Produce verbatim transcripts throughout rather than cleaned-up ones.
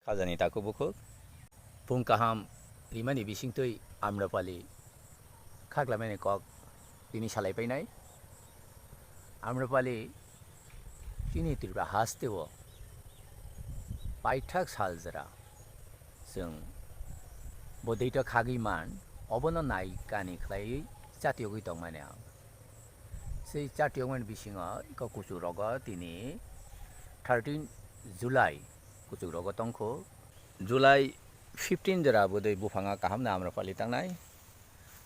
Khajani takhuk bukhuk. Phung kaham rimani bisingtwi Amrapali khaklamani kok tini salai painai. Amrapali tini Tripura hasteo paithak sal jora chwng bo deito khagwi man, obono nai kani khlaiwi chatiyogwi tongmani ang. Sei chatiyokmani bisingo iko kuchukrogo tini thirteen July kuchukrogo tongkho. July fifteen jora bwdwi buphanga kahamno Amrapali tangnai.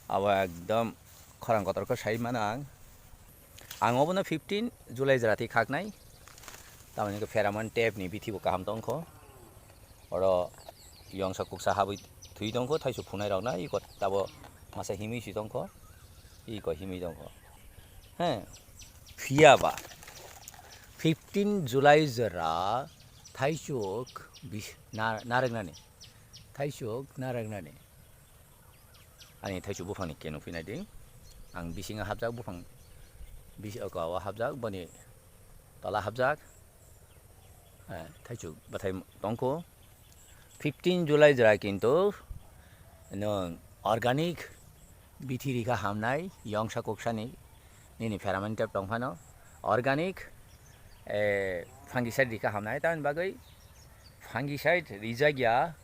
Abo ekdom khorang kotorkhe sai mano ang. Ang obono fifteen July jora thwi khaknai. Tamoni hwnkhe pheromone tape ni bithi bo kaham tongkho. Oro yongsa kuksa habwi thwi tongkho, thaisu phunai rokna iko tabo masa himwi si tongkho, iko himwi tongkho. He, phiya ba fifteen July jora thaisuk bis-, na-, narwknani, thaisuk narwknani. Ani thaisu buphangni keno phinai di. Ang bisingo hapjak buphang, bis-, o, o hapjak, boni tola hapjak. Eh, thaisu bwthai tongkho. Fifteen July jora kintu nwng organic bithi rikha hamnai, yongsa kuksani nini pheromone tape tongphano. Organic, eh, fungicide rikha hamnai, tamoni bagwi fungicide rijakya,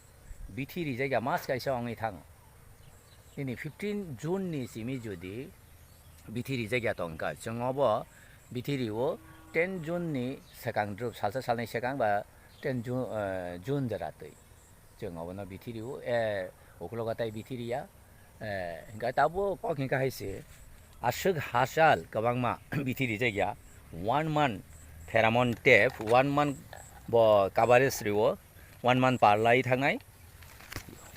bithi rijakya mas kaisa wngwi thango. Nini fifteen June ni simi jodi bithi rijakya tongkha, chwng obo bithi rio ten June ni swkang drup, salsa salnwi swkang ba ten June, eh, June jora twi. Chwng obono bithi rio, eh, ukulogo tai bithi riya. Eh, hwnkhe tabuk kok hwnkhe hai se, aswk hachal kwbangma bithi rijakya, one month pheromone tape, one month bo coverage rio, one month parlai thangnai.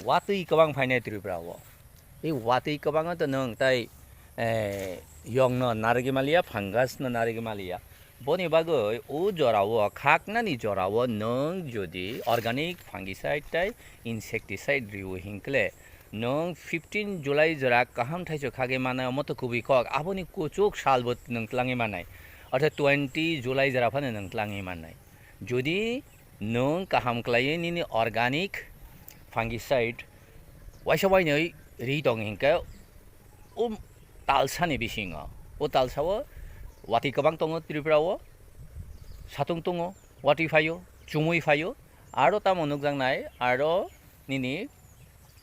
Watwi kwbang phainai Tripura o. Tei watwi kwbangno to nwng tai, eh, yongno narwgwi maliya, fungus no narwgwi maliya. Boni bagwi o jorao, khaknani jorao nwng jodi organic fungicide tai insecticide riwi hinkle, nwng fifteen July jora kaham thaisu khagwi mannai, omo to kubui kok, aboni kuchuk salbo nwng tlangwi mannai, ortho twenty July jora phano nwng tlangwi mannai. Jodi nwng kaham khlaiwi nini organic fungicide waisa wainwi ri tong hinkhe, o talsani bisingo, o talsao watwi kwbang tongo Tripura o, satung tongo, watwi phaio, chumui phaio, aro tamo nukjaknai, aro nini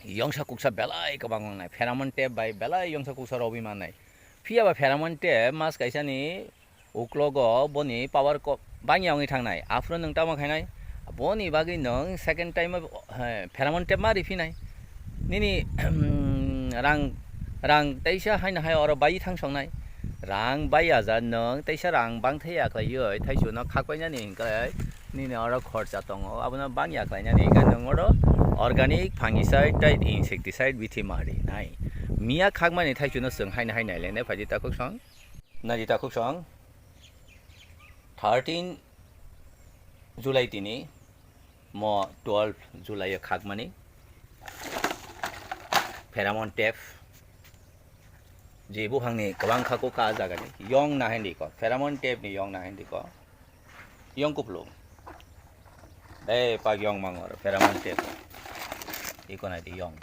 yongsa kuksa belai kwbang wngnai, pheromone tape bai belai yongsa kuksa rwgwi mannai. Phiya ba pheromone tape mas kaisani uklogo boni power ko-, bangya wngwi thangnai. Aphuru nwng tamo khainai? Boni bagwi nwng second time o, he, pheromone tape ma riphinai. Nini, rang, rang teisa haino hai oro bai thang songnai. Rang bai aja nwng teisa rang bang thai ya khlaiwi thaisu no khakpainani hinkhe nini oro khorcha tongo. Abono bangya khlainani hinkhe nwng oro organic fungicide tei insecticide bithi ma rinai. Miya khakmani thaisu no chwng haino hai nailai nai phaidi takhuk song. Naidi takhuk song, thirteen July tini, mo twelve July o khakmani pheromone tape, je buphangni kwbang kha kok ka jagani yong na hindi ko, pheromone tape ni yong na hindi ko, yong kuplung. Ei, pak yong mangor, pheromone tape. Iko nai di yong.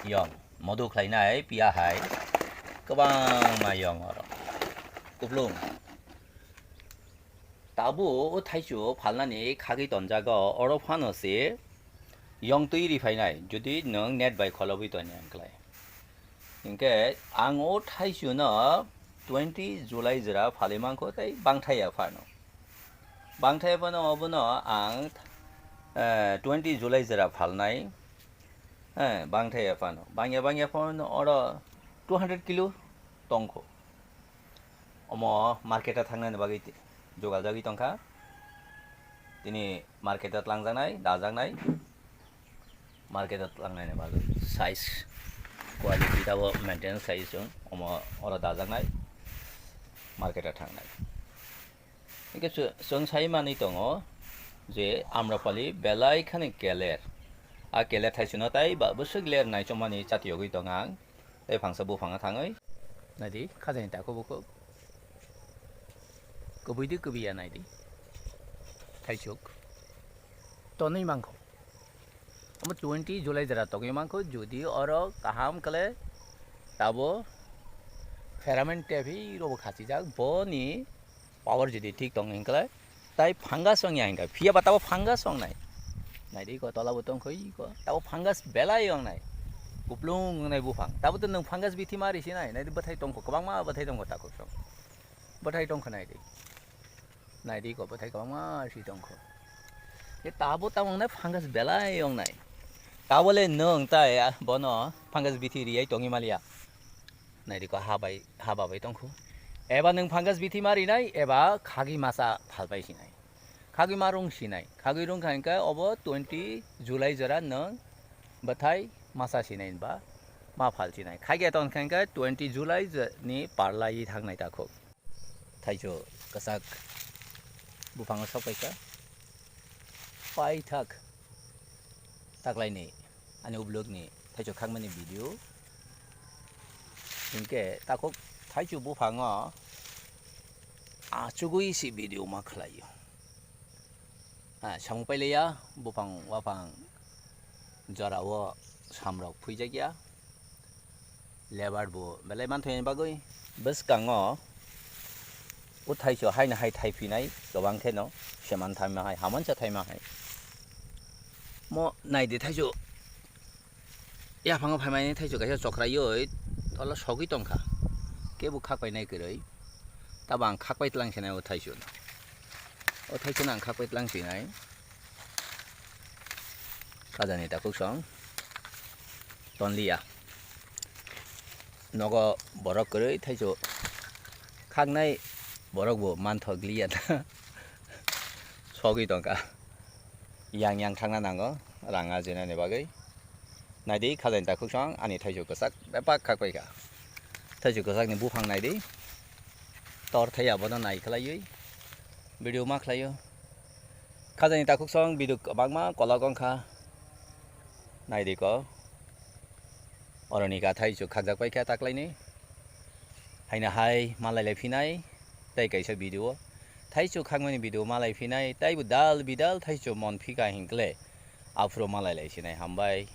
Yong. Modu khlainai, piya hai. Kwbangma yong oro. Kuplung. Tabu o thaichu phalnani khagwi tonjago, oro phano se yong twi ri phainai, jodi nwng net bai kholobwi toni ang klai. Hinkhe ang o thaichuno twenty July jora phalwi mankho tei bangthai ya phano. Bangthai phano obono ang, eh, twenty July jora phalnai, eh, bangthai ya phano. Bangya bangya phano oro two hundred kilo tongkho. Omo market o thangnani bagwi jogal jagwi tongkha. Tini market o tlangjaknai, dajaknai. Market o tlangnani bagwi size, quality tabo maintain khlai chwng. Omo oro dajaknai, market o thangnai. Hingke chw-, chwng sai manwi tongo je Amrapali belai khani keler. A keler thaisino tai ba bwswk ler naichomani chatiyogwi tong ang. Tei phangsa buphang thangwi. Naidi, khajani takhuk bukhuk. Kubui di kubui ya naidi. Thaisuk. Tonwi mankho. Omo twenty July jora tongwi mankho, jodi oro kaham kale tabo pherament tephi robo khachijak, boni power jodi thik tong hinkhe, tai fungus wngya hinkhe, phiya ba tabo fungus wngnai. Naidi ko, tola bo tongkho iko, tabo fungus belai wngnai. Kuplung wngnai buphang. Tabo to nwng fungus bithi ma risinai, naidi bwthai tongkho, kwbangma bwthai tongkho takhuk song. Bwthai tongkho naidi. Naidi ko, bwthai kwbangma si tongkho. E tabo tamo wngnai fungus belai wngnai. Tabo le nwng tai, ah, bono fungus bithi riyai tongwi maliya. Naidi ko, ha bai, ha ba bai tongkho. Eba nwng fungus bithi ma rinai, eba khagwi masa phalbai sinai. Khagwi ma rung sinai. Khagwi rung kha hinkhe obo twenty July jora nwng bwthai masa sinai hinba ma phal sinai. Khagwi tong kha hinkhe twenty July je-, ni parlai thangnai takhuk. Thaichu kwchak buphango sokpaikha. Paithak taklaini ani ublukni thaichu khakmani video. Hinkhe takhuk thaichu buphango achugwi si video ma khlaio. Ha, samung pailaiya, buphang waphang jorao samrok phuijakya. Lebar bo belai manthokni bagwi bwskango o thaichu haino hai thai phinai kwbang kheno seman thaima hai, hamansa thaima hai. Mo naidi thaichu yaphango phaimani thaichu kaisa chokraiwi tola sogwi tongkha. Kebo khakpai nai kwrwi. Tabo ang khakpai tlang sinai o thaichu. O thaichu no ang khakpai tlang sinai. Khajani takhuk song tonliya. Nogo borok kwrwi thaichu khaknai borok bo manthok liya ta. Sogwi tongkha. Yang yang thangna nango rang ajinani bagwi. Naidi khajani takhuk song ani thaichu kwchak bepak khakpaikha. Thaichu kwchakni buphang naidi. Tor thaiya bono nai khlaiwi video ma khlaio. Khajani takhuk song video kwbangma kolok wngkha. Naidi ko. Oroni ka thaichu khakjak paikha taklaini. Haino hai malai lai phinai tei kaisa video o. Thaichu khakmani video malai phinai taibo dal bidal thaichu mon phika hinkle aphuru malai lai sinai hambai.